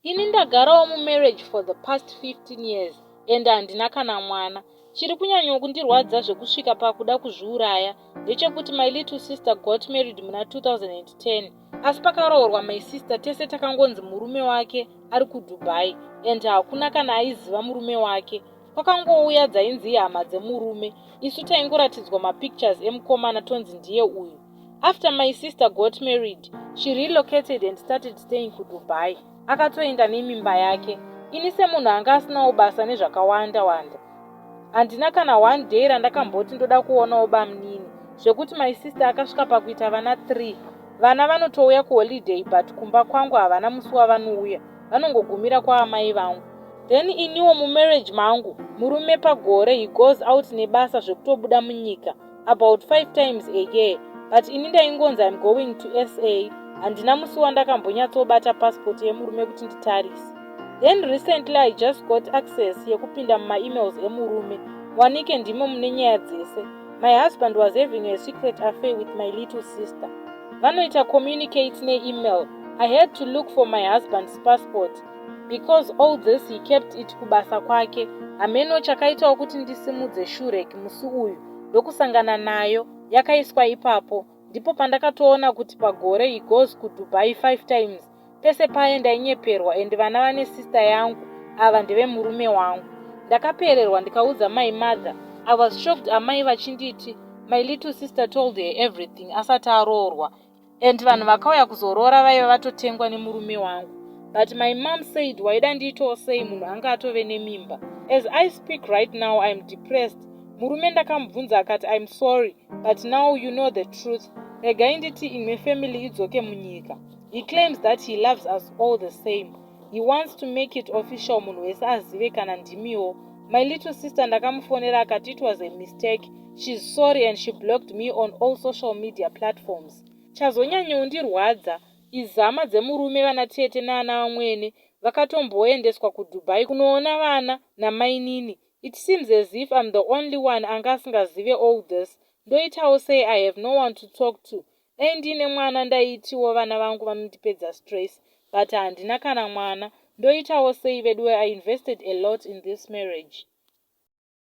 Ini ndagarawo mumarriage for the past 15 years and handina kana mwana. Chiri kunyanyokundirwadza zvekusvika pakuda kuzviuraya ndechekuti my little sister got married muna 2010, asi pakaroorwa my sister tese takangonzi murume wake ari kuDubai and hakuna kana aiziva murume wake. Kwakangouya dzainzi ihama dzemurume, isu taingoratidzwa mapictures emukomana tonzi ndiye uyu. After my sister got married, she relocated and started staying kuDubai. Akatoenda nemimba yake. Ini semunhu anga asinawo basa nezvakawanda wanda, handina kana one day randakamboti ndoda kuonawo bamunini, zvekuti my sister akasvika pakuita vana 3. Vana vanotouya kuholiday, but kumba kwangu havana musi wavanouya, vanongogumira kwaamai vangu. Then iniwo mumarriage mangu, murume pagore he goes out nebasa zvekutobuda munyika about five times a year, but ini ndaingonzi I'm going to SA. Handina musi wandakambonyatsobata passport yemurume kuti nditarise. Then recently I just got access yekupinda mumaemails emurume. Wanike ndimo mune nyaya dzese. My husband was having a secret affair with my little sister. Vanoita communicate neemail. I had to look for my husband's passport because all this he kept it kubasa kwake. Hameno chakaitawo kuti ndisimudze shoerack musi uyu, ndokusangana nayo yakaiswa ipapo. Ndipo pandakatoona kuti pagore he goes kuDubai five times. Pese paye ndainyeperwa, and vana vane sister yangu ava ndevemurume wangu. Ndakapererwa, ndikaudza my mother. I was shocked amai vachinditi my little sister told her everything asati aroorwa, and vanhu vakauya kuzoroora vaiva vatotengwa nemurume wangu. But my mom said, "Waida ndiitawo sei? Munhu anga atove nemimba." As I speak right now, I am depressed. Murume ndakamubvunza, akati, "I'm sorry, but now you know the truth. Regai nditi imwe family idzoke munyika." He claims that he loves us all the same. He wants to make it official, munhu wese azive, kana ndimiwo. My little sister ndakamufonera, akati it was a mistake, she's sorry, and she blocked me on all social media platforms. Chazonyanyondirwadza izama dzemurume, vana tete naana vamwene vakatomboendeswa kuDubai kunoona vana namainini. It seems as if I'm the only one anga asingazive all this. Ndoitawo sei? I have no one to talk to. Dai ndiine mwana, ndaitiwo vana vangu vanondipedza stress, but handina kana mwana. Ndoitawo sei veduwe? I invested a lot in this marriage.